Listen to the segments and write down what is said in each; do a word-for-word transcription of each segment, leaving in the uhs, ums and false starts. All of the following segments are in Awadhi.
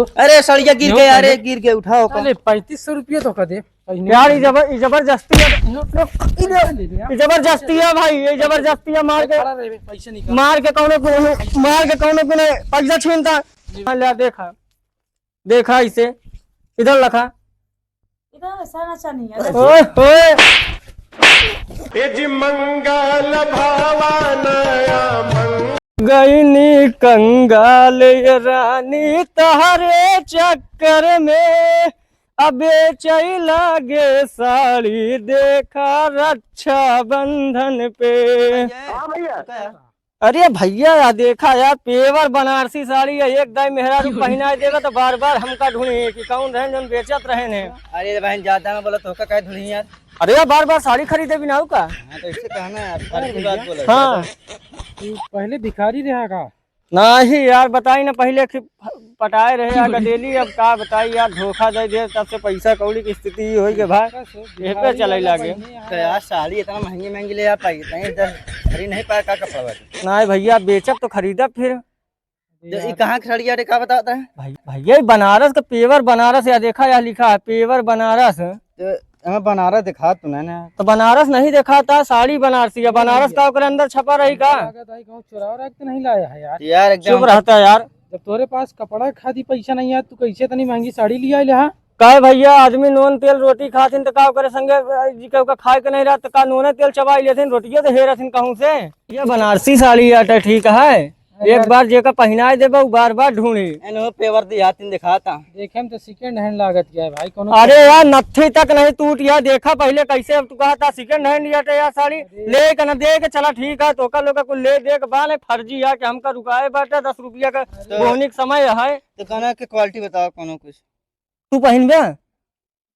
अरे सड़िया गिर गया, अरे गिर गया, उठाओ का। अरे पैंतीस सौ रुपया तो का दे। यार, ये जबर-, ये जबरदस्ती है। नो, नो, ये ले, ले, ले। ये जबरदस्ती है भाई, ये जबरदस्ती है, मार के, खड़ा रहे, पैसे निकाल। मार के कौनो को, मार के कौनो को नहीं, पैसा छीनता। जी। हाँ, ले, देखा, देखा इसे, इधर रखा। इधर ऐसा ना चाहिए, ऐसा ओए, ओए। ए जी मंगल भवानया मंग- गईनी कंगाल ये रानी तहरे चक्कर में, अबे चैला गे साड़ी देखा रक्षाबंधन पे। हाँ भैया। अरे भैया, या देखा यार, pure बनारसी साड़ी है, एक दाई मेहरारू पहिनाए देगा तो बार बार हमका ढूंढी कि कौन रहे जौन बेचत रहे ने। अरे बहन, ज्यादा ना बोला, तोहका काहे ढूंढी यार? अरे यार, बार बार साड़ी खरीदे बिना का? हाँ, तो इससे कहना है यार, फालतू बात बोला। हाँ। तू पहले भिखारी रहा का? नहीं यार, बताई ना, पहले कि पटाए रहे, आगे डेली, अब का बताई यार, धोखा दे दे, तब से पैसा कौड़ी की स्थिति ही होई के भाई, धोखा से एह पे भिखारी चले वाला लागे। बहिनी है। तो यार, साड़ी इतना महंगी महंगी ले आ पाई, इतने इधर खरीद नहीं पाया, का कपड़ा बाटे? नहीं भैया, बेचब तो खरीदब फिर। तो ये कहाँ के साड़ी आटे, का बताता है? भाई, भैया, ये बनारस का, pure बनारस, या देखा, या लिखा है pure बनारस। तो हमें बनारस दिखा तू ना, ना। तो बनारस नहीं दिखाता, साड़ी बनारसी है, बनारस का ओकरे अंदर छपा रही का? लागत है, कहूँ चुरा उरा के तो नहीं लाया है यार। यार, एकदम चुप रहता यार। जब तोरे पास कपड़ा खादी पैसा नहीं है, तू कैसे इतनी महंगी साड़ी लिया ले, हाँ? काहे भैया, आदमी नून तेल रोटी खाथिन त का ओकरे संगे, अ, जी के ओकर खाए के नहीं रहत, त का नूने तेल चबाई लेथिन, रोटियो तो हेरथिन कहूँ से? ये बनारसी साड़ी आटे ठीक है, अरे एक यार। बार जेका पहिनाए देबा, उ बार बार ढूंढी। एनो pure दिया, तीन दिखाता। देखे में तो second hand लागत गया है भाई, कोनो अरे यार, नत्थी तक नहीं टूट, या देखा पहले कैसे, अब तू कहा था second hand लिया था यार साड़ी, अरे। ले के ना दे के चला, ठीक है, तो ओकर लोग कुल ले दे के बा, नहीं फर्जी है कि हमका रुकाए बाटे, दस रुपया का अरे। बोहनी के समय है। तो कहना के quality बताओ कोनो कुछ। तू पहिनबे?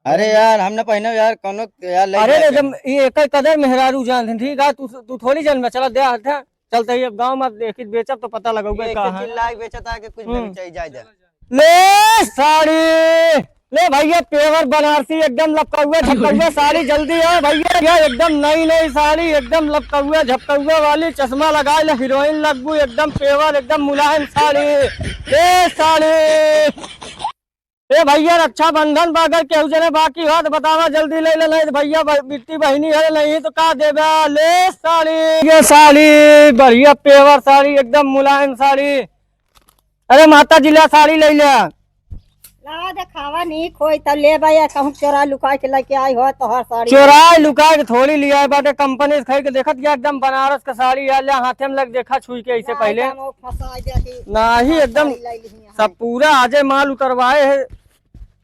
अरे यार, हम ना पहिनब यार, कोनो यार, ले अरे जाए रे, के। जब ये एक कदर मेहरारू जानथिन, ठीक है, तू, तू थोड़ी जानबे, चला दे हाथ है, चलते ही अब गाँव में देखी बेचब तो पता लगौगे ये का ऐसे है। चिल्ला के बेचत है कि कुछ हम्म। भी चाहिए, जाए, जाए। ले साड़ी, ले भैया, pure बनारसी एकदम लपकौआ झपकौआ साड़ी, जल्दी आ भैया, ये एकदम नई नई साड़ी, एकदम लपकौआ झपकौआ वाली, चश्मा लगाए ले, हीरोइन लगबू, एकदम pure, एकदम मुलायम साड़ी। ले साड़ी। ए भैया, रक्षाबंधन बा, अगर केहू जने बाकी हो तो बतावा, जल्दी ले ले, नहीं तो भैया, ब-, बिट्टी बहिनी है, नहीं तो का देबे? ले साड़ी, ये साड़ी बढ़िया pure साड़ी, एकदम मुलायम साड़ी। अरे माता जी, ला साड़ी ले ले। ला देखावा, नीक होई त लेबे, या कहूँ चोरा लुका के लेके आई हो तोहार साड़ी। चोरा लुका के थोड़ी लिया है बाटे, कंपनी से खरीद के देखत या एकदम बनारस का साड़ी, या ले हाथे में लग देखा छुई के ऐसे ना, पहले। एकदम वो फंसा दे कि नाही, हम एकदम साड़ी ले ली यहाँ। सब पूरा आजे माल उतरवाए है।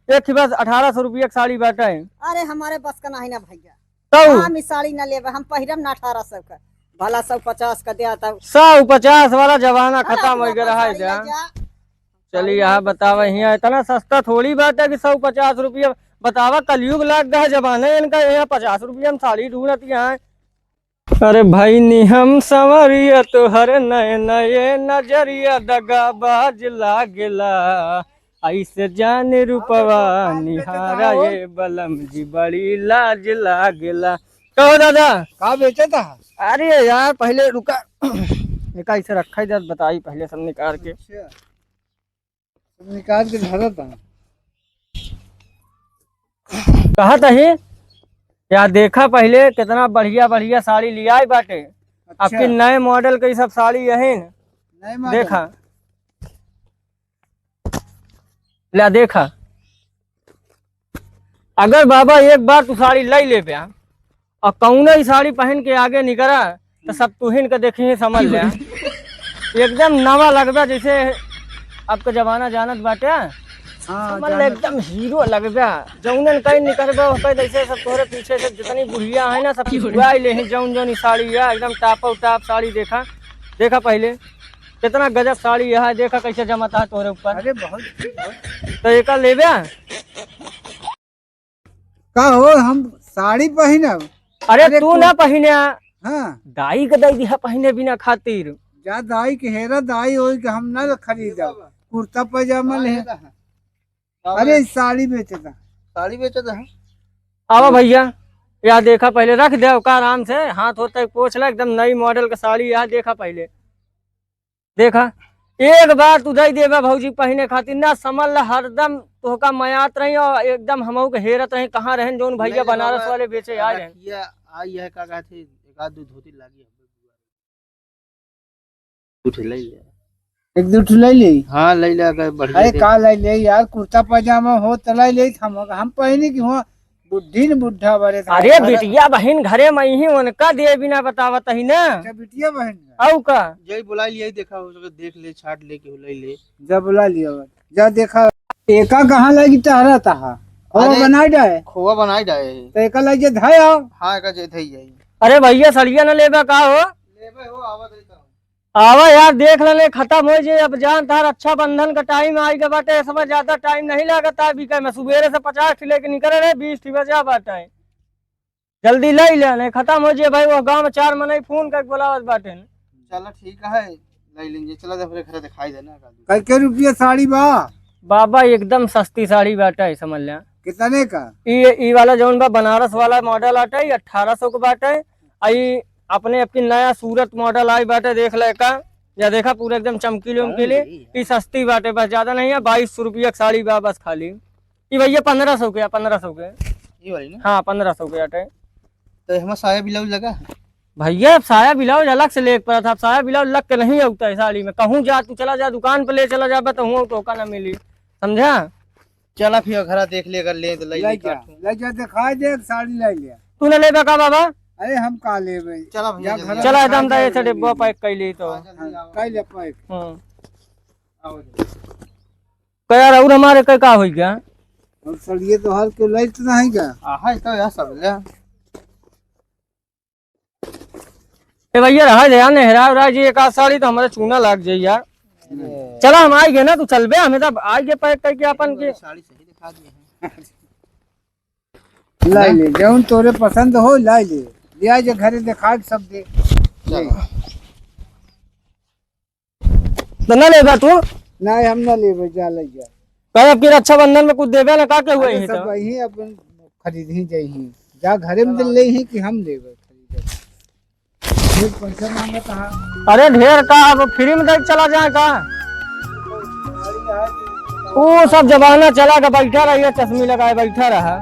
एक ही बस अठारह सौ रुपया के साड़ी बाटे। अरे हमारे बस का नाही ना भैया। तब? हम ई साड़ी ना लेबे, हम पहिरब ना अठारह सौ का, भला सौ पचास का दिया तब। सौ पचास वाला जमाना हाँ, खत्म हो अपना गया रहा है पसारी जा। ले जा। चलिए, यहाँ बतावा, यहाँ इतना सस्ता थोड़ी बात है कि सौ पचास रुपया। बतावा, कलयुग लाग गया है जमाना इनका, यहाँ पचास रुपया में साड़ी ढूंढत यहाँ। अरे भैनी हम संवरिया तोहर नए नए नजरिया दगाबाज लागेला, ऐसे जाने रूपवा निहारा ये बलम जी बड़ी लाज लागेला। कहो दादा। का बेचत है? अरे यार पहले रुका, एक ऐसे रखा ही जात, बताई पहले सब निकाल के। अच्छा। निकाल के धरत है। कहत ही, या देखा पहले कितना बढ़िया बढ़िया साड़ी लियाई बाटे। अच्छा। आपकी नए model के सब साड़ी यही न। नए model। देखा, ल्या देखा, अगर बाबा एक बार तू साड़ी लई लेबे, और कौनो ही साड़ी पहन के आगे निकरा, तो सब तुहिन के देखिए, समझ ले। एकदम नवा लगबे, जैसे आपका जमाना जानत बाटे। हाँ, समझ ले, जानत। एकदम हीरो लगबे। जौनन कहीं निकरबे, ओकर जैसे सब तोहरे पीछे से जितनी बुढ़िया है ना, सब छुआई ले हैं, जौन जौन ई साड़ी है, एकदम top of top साड़ी। देखा, देखा पहले, कितना गजब साड़ी है, देखा कैसे जमता है तोहरे ऊपर। अरे, बहुत अच्छी, बहुत। तो एका लेबे? का हो, हम साड़ी पहिनब? अरे, अरे, तू कु-, ना पहिने। हाँ। दाई के दई दिहा पहिने बिना खातिर। जा दाई के हेरा, दाई होई के हम ना खरीदब। कुर्ता पैजामा ले। अरे, साड़ी बेचता। साड़ी बेचता है? आवा भैया, या देखा पहले, रख दे ओका आराम से, हाथ होते पोछ ला, एकदम नई model का साड़ी, या देखा पहले। देखा, एक बार तू दइ देबा भौजी पहिने खातिर ना, समझ ल हरदम तोहका मयात रही और एकदम हमहू के हेरत रही, कहाँ रहन जौन भइया बनारस वाले बेचे आए रहन। एक आध दो धोती लागी है। दू ठे ले ले। एक दू ठे ले ले। हाँ, ले ले, अगर बढ़िया अरे दे। का ले ले यार, कुर्ता पजामा हो त ले ले, हम, हम पहिनी कि हुआ बुढ़ी न बुढ़ा बरे था। अरे बिटिया बहिन घरे में ही उनका दे बिना बतावत ही ना। अच्छा, बिटिया बहिन का? अउ का? यही बुला लिया, देखा हो सके, देख ले, छाट ले के ले ले। जा बुला लिया, जा देखा। एका कहाँ लागी टहरा तहा? खोवा अरे, बनाई डाए। खोवा बनाई डाए। तो एका लागी जे धाय आओ। हाँ, एका जे धाई जाई। अरे भइया, सड़िया न लेबा का हो? लेबे हो, आवा दे तो। आवा यार, देख लेने, खतम होइ जे। अब जान तार रक्षाबंधन का टाइम आइ गए बाटे, इस समय ज्यादा टाइम नहीं लागत है बिके में। सुबेरे से पचास ठी लेके निकले रहे, बीस ठी बजा बाटे। जल्दी लइ ले, नहीं खतम होइ जे भाई। वो गाँव में चार मनई फोन करके बोलावत बाटे। चला ठीक है, लइ लेंगे। चला जा, फिर घर दिखाई देना का। कै के रुपया साड़ी बा? बाबा एकदम सस्ती साड़ी बाटे, समझ ले। कितने का? ई, ई वाला जौन बा बनारस वाला मॉडल आटे, अठारह सौ के बाटे। आई अपने आपकी नया सूरत मॉडल आई बाटे, देख ले का। या देखा पूरा एकदम चमकीली उमकीली। ई सस्ती बाटे, बस ज्यादा नहीं है, बाईस सौ रुपया के साड़ी बा बस खाली। ई भइया पन्द्रह सौ के, पन्द्रह सौ के। ई वाली ना? हाँ, पन्द्रह सौ के आटे। तो हमारा साया ब्लाउज लगा है? भइया, अब साया ब्लाउज अलग से लेके पड़ा था, अब साया ब्लाउज लग के नहीं होता है साड़ी में। कहूँ जा, तू चला जा, दुकान पे ले चला जा, तो हुआ तो का ना मिली, समझा? चला फिर घरा देख ले, अगर ले तो ले ले ले। जा, ले जा, दिखा दे, साड़ी ले ले। तू ना लेबा का बाबा? अरे हम का लेबे? चला भइया, जा जल्दी घर चला, दिखा एकदम दे, दाई से ले डिब्बा ले। पैक कर ली तो। हाँ, जल्दी आओ। कर ले पैक। हाँ। आओ जल्दी। का यार, और हमारे का, का होइ गया? और सड़िए तो हर के लाइट नहीं का? आ, है तो यार सब ले। ए भइया, रहा दे यार, नेहरा उहरा जी, एक आध साड़ी तो हमारे चूना लाग जाई यार। अरे। चला, हम आइ गए ना, तू चलबे, हमें तब आइ गए पैक करके अपन के। साड़ी सही दिखा दिए हैं। लाई ले, जौन तोरे पसंद हो, लाई ले। लिया जे घरे दिखा के सब दे। चलो। ले। तो ना लेबा तू? नहीं, हम ना लेबे, जा ले जा। कहे अब की रक्षाबंधन में कुछ देबे ना, का के हुए अरे ही सब तो? वही अपन खरीद ही जाई ही। जा घरे में ले ही कि हम लेबे खरीद। ढेर पैसा मांगत हा। अरे ढेर का, अब फ्री में दे चला जाए का? वो सब जमाना चला के बैठा रहिए, चश्मी लगाए बैठा रहा।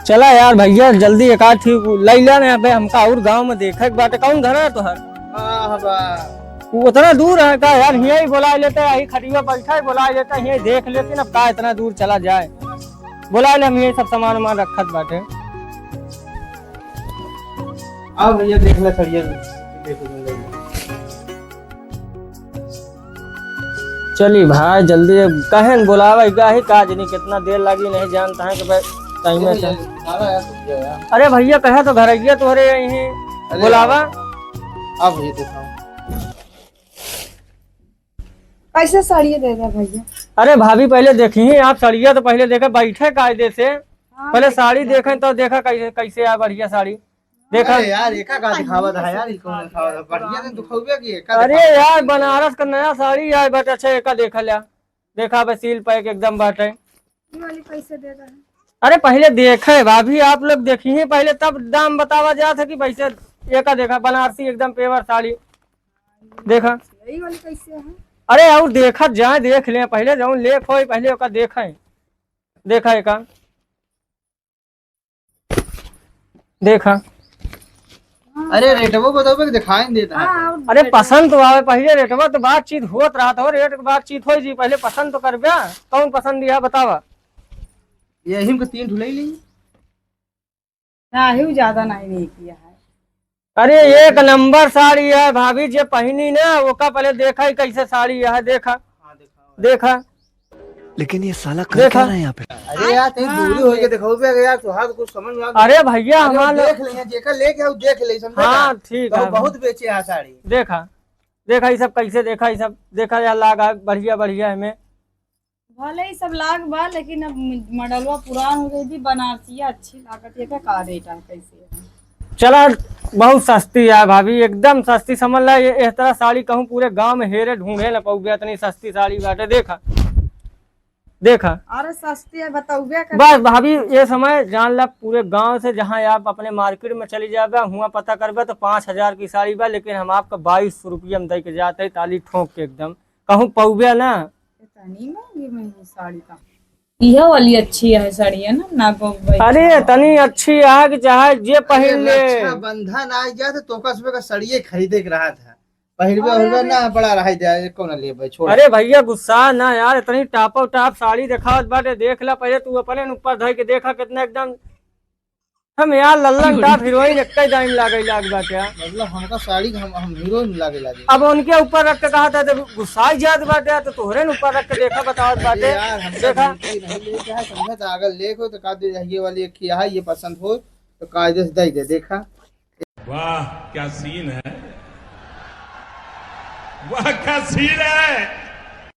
चला यार भइया, जल्दी एक आध ठी लइ ले ना, अबे हमका और गाँव में देखे के बाटे। कौन घर है तोहर? हाँ, हाँ, बा। वो उतना दूर है का यार, हियाँ ही बोलाइ लेते, यही खटिया बैठा ही बोलाइ लेते, हियाँ ही देख लेते ना, का इतना दूर चला जाए। बोलाइ ले, हम यही सब सामान वामान रखत बाटे। आओ भइया, देख ले सड़िया, देखो जल्दी। चली भाई, जल्दी, कहे न बोलावे, काहे का जनी कितना देर लागी, नहीं जानता है कि भाई टाइम है। अरे भइया, कहे तो घरइया तोहरे यहीं अरे बोलावा। आओ। आओ भइया, दिखाओ। कैसे साड़िया दे दे भइया? अरे भाभी, पहले देखी आप सड़िया तो पहले देखे, बैठे कायदे से, हाँ, पहले साड़ी देखे तो देखा कैसे, कैसे है बढ़िया साड़ी। देखा। अरे यार, एका का दिखावत है यार, ई कौन दिखावत है? बढ़िया दिन दिखौबे की एका अरे दिखावत है। यार, बनारस का नया साड़ी आए बाटे, अच्छा एका देखा ल्या। देखा बे, सील पैक एकदम बाटे। ई वाली कैसे दे रहे हैं? अरे पहले देखे भाभी, आप लोग देखिए पहले, तब दाम बतावा जात है कि पैसे। एका देखा, बनारसी एकदम पेवर साड़ी। देखा। ई वाली कैसे है? अरे और देखत जाए, देख ले पहले, जौन लेख होई पहले ओका देखे। देखा एका। देखा। अरे रेटवा बताओ बे, दिखाई नहीं देता है। हाँ, अरे पसंद तो आवे, पहले रेटवा तो बातचीत होत रहा था, रेट के बातचीत होई जी, पहले पसंद तो करबे, कौन पसंद दिया बतावा। यही में तीन ठो ले ली। नहीं, वो ज्यादा नहीं, नहीं किया है। अरे एक नंबर साड़ी है भाभी, जे पहिनी ना ओका पहले देखा ही कैसे साड़ी है, देखा। हाँ, देखा। देखा। लेकिन ये साला कर देखा। क्या रहा है यहाँ पे? अरे यार, तनी दूरी होके देखो बे, अगर यार तोहार कुछ समझ में आ अरे भैया, अरे हमार देख ले, जेकर लेके आओ, देख ले, समझे हाँ, का? ठीक बहुत, है। बहुत बेचे है साड़ी। देखा, देखा ई सब कैसे, देखा ई सब, देखा यार लाग है बढ़िया, बढ़िया है में। भले ही सब लाग बा, लेकिन अब मॉडलवा पुरान हो गई थी, बनारसिया अच्छी लागत है, का रेट है, कैसे है? चला, बहुत सस्ती है भाभी, एकदम सस्ती समझ ला। ये इस तरह साड़ी कहूँ पूरे गांव में हेरे ढूंढे न पउबे, इतनी सस्ती साड़ी बाटे। देखा, देखा। अरे सस्ती है, बताउबे कर। बस भाभी, ये समय जान ला, पूरे गांव से जहाँ आप अपने मार्केट में चली जाबे, हुआ पता करबे तो पाँच हजार की साड़ी बा, लेकिन हम आपका बाईस सौ रुपया में दे के जाते हैं, ताली ठोंक के एकदम। कहूँ पौबे ना। तनी महंगी महंगी साड़ी का। यह वाली अच्छी है साड़ी, है ना, नागो भाई। अरे, इतनी अच्छी है कि चाहे जे अरे, पहिन ले। रक्षाबंधन आ जाए तो तोका सबे का सड़िए खरीदे के रहा था। पहिरबे अरे, ओढ़बे अरे। ना, पड़ा रह जाए, कौन लेबे, छोड़। अरे भैया, गुस्सा ना यार, इतनी टापो टाप साड़ी देखावत बाटे, देख ला पहले, तू अपने ऊपर धर के देखा, कितना एकदम हम यार लल्लन टाप हीरोइन एक्के दाइन लागे लाग बाटे। मतलब हमका साड़ी हम, हम हीरोइन लागे लागे। अब उनके ऊपर रख के कहा था, जब गुस्सा ही ज्यादा बाटे, तो तोहरे न ऊपर रख के देखा, बतावत अरे बाटे। यार, हमका देखा। बिल्कुल नहीं लेके है, समझा था, अगर लेके हो तो का दे, ये वाली एक ही है, ये पसंद हो तो कायदे से दे दे, देखा। वाह, क्या सीन है, वाह, क्या सीन है।